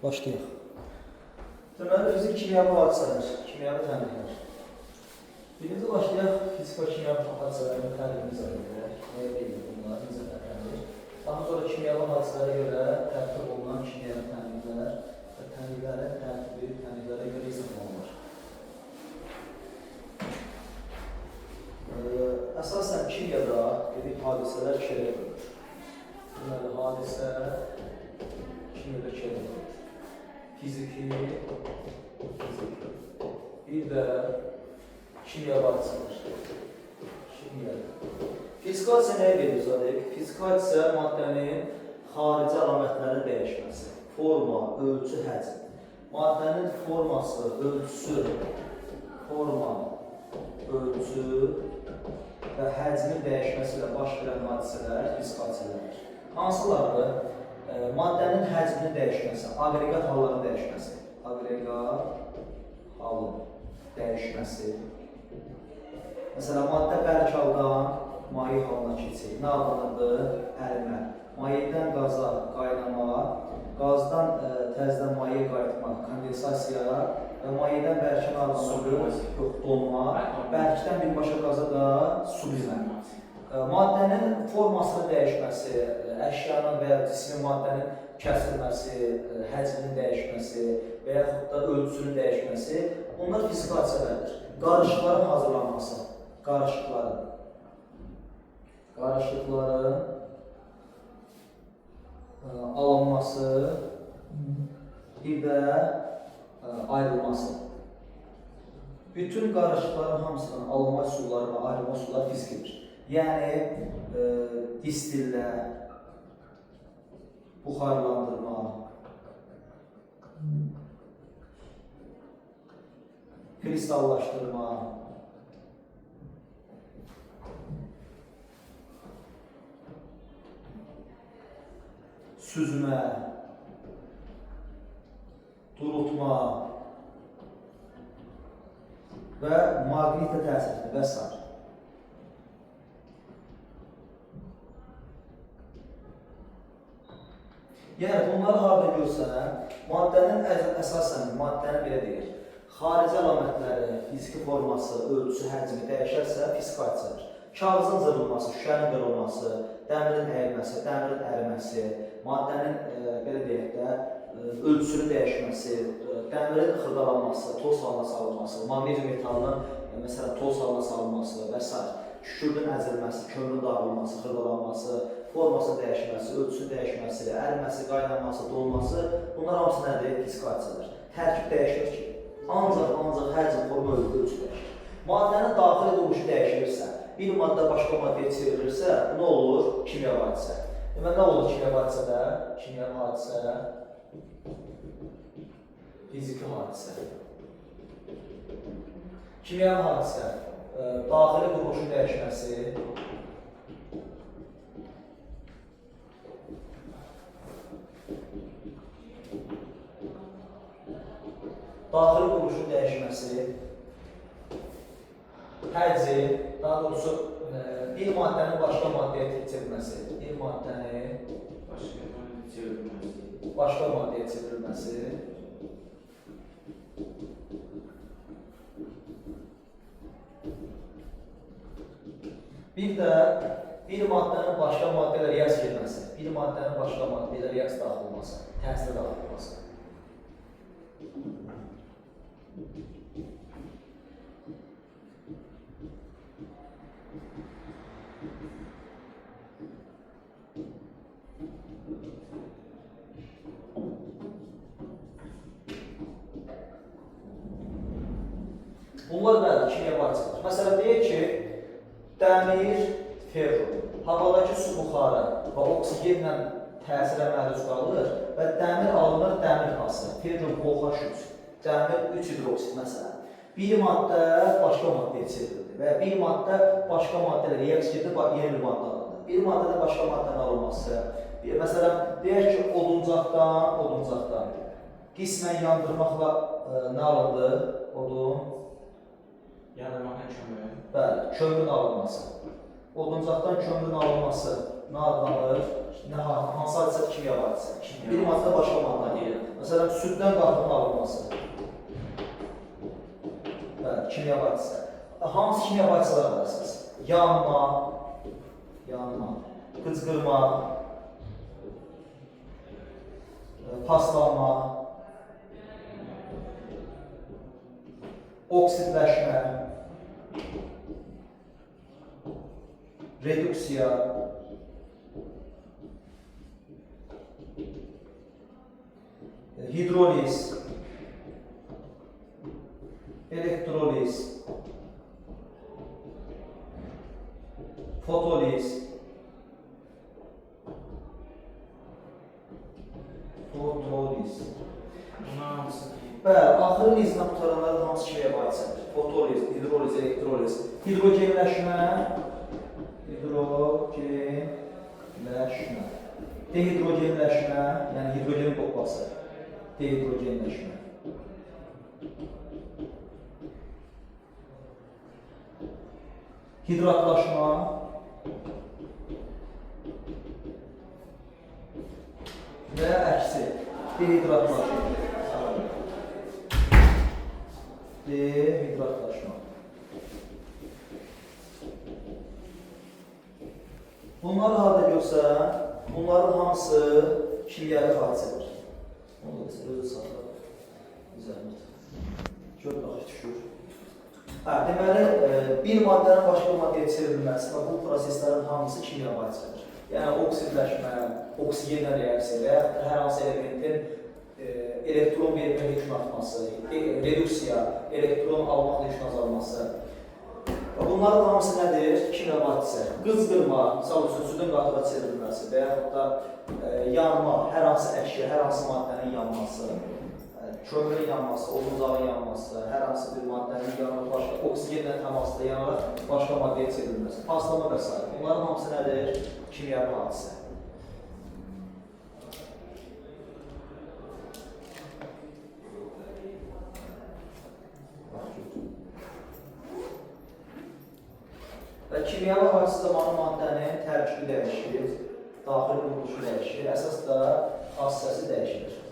Başlayaq. Deməli, fizik kimyəvi hadisələr, kimyəvi tənliklər. Birinci başlayaq fizik və kimyəvi hadisələrin tərifini izah edək. Nəyə deyilir bunlar, necə fərqlənir? Daha sonra kimyəvi hadisələrə görə tərtib olunan kimyəvi tənliklər və tənliklərin tərtibi tənliklərə görə izah olunur. Əsasən kimyada dedik hadisələr ikiyə bölünür. Deməli, hadisə kimyada ikiyə bölünür. Fiziki, fiziki. Bir də kimyəvi hadisələr. Kimyəvi. Fiziki hadisə nəyə deyilir Zadik? Fiziki hadisə maddənin xarici əlamətlərinin dəyişməsi. Forma, ölçü, həcm. Maddənin forması, ölçüsü, forma, ölçü və həcmin dəyişməsi ilə baş verən hadisələr fiziki hadisələrdir. Hansılardır? Maddənin həcminin dəyişməsi, aqreqat halların dəyişməsi, aqreqat halın dəyişməsi. Məsələn, maddə bərk haldan maye halına keçir. Nə adlanırdı? Ərimə. Mayedən qaza qaynama, qazdan təzədən mayeyə qayıtma, kondensasiya və mayedən bərkə nə adlanırdı? Yox, donma. Bərkdən birbaşa qaza da sublimə. Maddənin formasının dəyişməsi, əşyanın və ya cismin maddənin kəsilməsi, həcminin dəyişməsi və yaxud da ölçüsünün dəyişməsi, bunlar fiziki hadisələrdir. Qarışıqların hazırlanması, qarışıqların alınması, bir də ayrılması. Bütün qarışıqların hamısının alınma üsulları və ayrılma üsulları fizikidir. Yəni, distillə, buxarlandırma, kristallaşdırma, süzmə, durutma və maqnitlə təsir etmə və s. Yəni, bunları harada görsən, maddənin əsasən, maddənin belə deyək, xarici əlamətləri, fiziki forması, ölçüsü, həcmi dəyişərsə, fiziki hadisədir. Kağızın cırılması, şüşənin qırılması, dəmirin əyilməsi, dəmirin əriməsi, maddənin, belə deyək də, ölçüsünün dəyişməsi, dəmirin xırdalanması, toz halına salınması, maqnezium metalının, məsələn, toz halına salınması və s. Kükürdün əzilməsi, kömürün dağılması, xırdalanması, formasının dəyişməsi, ölçüsünün dəyişməsi, əriməsi, qaynaması, donması, bunlar hamısı nədir? Fiziki hadisələr. Tərkib dəyişmir ki. Ancaq həcm, forma, ölçü dəyişir. Maddənin daxili quruluşu dəyişilirsə, bir maddə başqa maddəyə çevrilirsə, bu nə olur? Kimyəvi hadisə. Deməli, nə olur kimyəvi hadisədə? Kimyəvi hadisə, fiziki hadisə. Kimyəvi hadisə, daxili quruluşun dəyişməsi, daxili quruluşun dəyişməsi, həcm, daha doğrusu bir maddənin başqa maddəyə çevrilməsi, bir maddənin başqa maddəyə çevrilməsi, bir də bir maddənin başqa maddə ilə reaksiya girməsi, bir maddənin başqa maddə ilə reaksiya daxil olması, təsirə daxil olması. Bunlar bəli, kimyəvi hadisələr. Məsələn, deyək ki, dəmir, ferro, havadakı su buxarı və oksigenlə təsirə məruz qalır və dəmir alınır, dəmir hasıl, ferro OH3, dəmir 3 hidroksid məsələn. Bir maddə başqa maddəyə çevrildi və ya bir maddə başqa maddə ilə reaksiya gedir, yeni bir maddə alındı. Bir maddədə başqa maddənin alınması. Məsələn, deyək ki, oduncaqdan qismən yandırmaqla nə alındı? Odun. Yandırmaqla kömür. Bəli, kömürün alınması. Oduncaqdan kömürün alınması nə adlanır? Nə, hansı hadisə? Kimyəvi hadisə. Bir maddə başqa maddə. Məsələn, süddən qatığın alınması. Bəli, kimyəvi hadisə. Hansı kimyəvi hadisələr var əsas? Yanma, qıcqırma, paslanma, oksidləşmə, reduksiya, hidroliz, elektroliz, fotoliz, fotoliz. Bunlar hamısı deyil. Bəli, axırın izinə qurtaranların hamısı kimyəvi hadisədir. Fotoliz, hidroliz, elektroliz, hidrogenləşmə, dehidrogenləşmə, yəni hidrogenin qopması, dehidrogenləşmə. Hidratlaşma, və əksi, dehidratlaşma. Dehidratlaşma. Bunları harda görsən, bunların hamısı kimyəvi hadisədir. Onu da özü saxla. Zəhmət. Gör, bax, düşür. Hə, deməli, bir maddənin başqa bir maddəyə çevrilməsi və bu proseslərin hamısı kimyəvi hadisədir. Yəni, oksidləşmə, oksigenlə reaksiya və yaxud da hər hansı elementin elektron verməklə yükün artması, reduksiya, elektron almaqla yükün azalması. Və bunların hamısı nədir? Kimyəvi hadisə. Qızdırma, misal üçün, südün qatığa çevrilməsi və yaxud da yanma, hər hansı əşya, hər hansı maddənin yanması, kömürün yanması, oduncağın yanması, hər hansı bir maddənin yanaraq başqa oksigenlə təmasda yanaraq başqa maddəyə çevrilməsi, paslama və s. Bunların hamısı nədir? Kimyəvi hadisə. Və kimyəvi hadisə zamanı maddənin tərkibi dəyişir, daxili quruluşu dəyişir, əsas da xassəsi dəyişir.